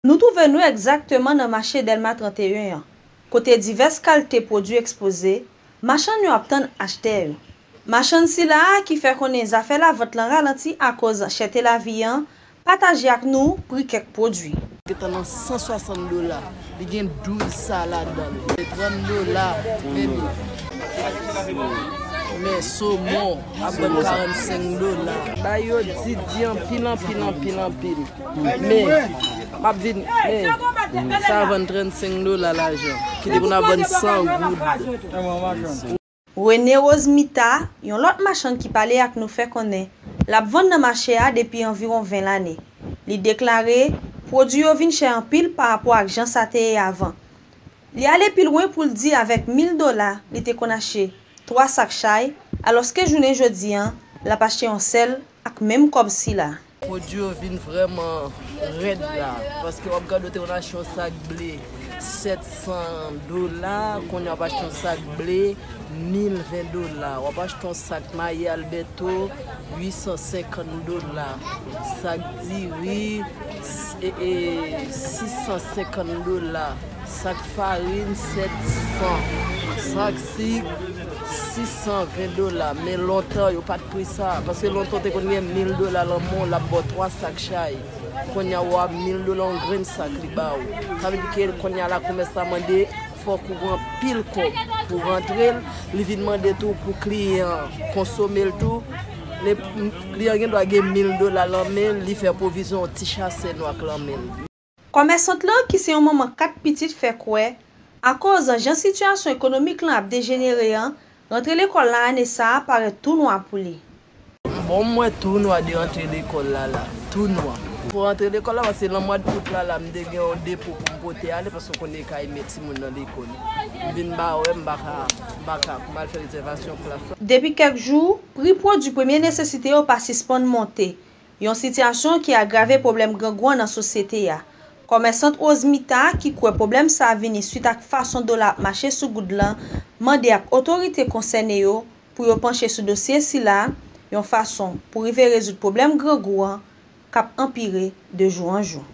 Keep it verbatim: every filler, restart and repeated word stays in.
Nou twouve nou egzakteman nan mache Dèlma trannteyen an, kote divès kalite pwodui ekspoze, machann yo ap tann achtè yo. Machann sila a ki fè konnen zafè lavant lan ralanti akoz chète lavi an, pataje ak nou pri kèk pwodui. Gentan nan san swasant dola, li gen douz sa ladan l. Se trant dola, men li. Men somon ap vann karannsenk dola. Bagay yo di, di anpil, anpil, anpil, anpil. Men, m ap vin, men, sa vann trannsenk dola lajan. Ki te pou n ap vann san goud. Rene Rose Mita, yon lòt machann ki pale ak nou, fè konnen l ap vann nan mache a depi anviwon ven lane. Li deklare, pwodui yo vin chè anpil parapò ak jan sa te ye avan. Li ale pi lwen pou l di avèk mil dola, li te konn achte twa sak chay, alòske jounen jodi an, l ap achte yon sèl ak menm kòb sila. Pwodui yo vin vrèman rèd la, paske w ap gade, w te konn achte yon sak ble sèt san dola, kounye a w ap achte yon sak ble mil ven dola, w ap achte yon sak mayi Alberto uit san senkant dola, sak diri, e, e, sis san senkant dola, sak farin sèt san, sak sik sis san ven dola. Men lontan, yo pa t pri sa. Paske lontan, w te konn gen mil dola nan men w, l ap ba w twa sak chay. Kounye a, w a mil dola, yon grenn sak li ba w. Sa vle di ke kounye a, lakomès la mande, fòk ou gen anpil kòb pou rantre l. Li vin mande tou pou kliyan an konsome l tou. Kliyan an gen dwa gen mil dola nan men l, li fè pwovizyon yon ti chasè nwa k nan men l. Kòmèsant lan, ki se yon manman kat pitit, fè kwè, akoz jan sitiyasyon ekonomik lan ap dejenere an, rantre lekòl la ane sa a parèt tou nwa pou li. Bon, m wè tou nwa de rantre lekòl la la, tou nwa. Pou rantre lekòl la, paske nan mwa d out la la, m te gen yon depo pou m pote ale, paske w konnen e ka e met timoun nan lekòl. M vin ba wè, m pa ka, m pa ka, pou m al fè rezèvasyon klas la. Depi kèk jou, pri pwodui premye nesesite yo pa sispann monte. Yon sitiyasyon ki agrave pwoblèm grangou an nan sosyete a. Kòmèsant Rose Mita, ki kwè pwoblèm sa a vini swit ak fason dola ap mache sou goud lan, mande ak otorite konsène yo pou yo panche sou dosye sila, yon fason pou rive rezoud pwoblèm grangou an k ap anpire de jou an jou.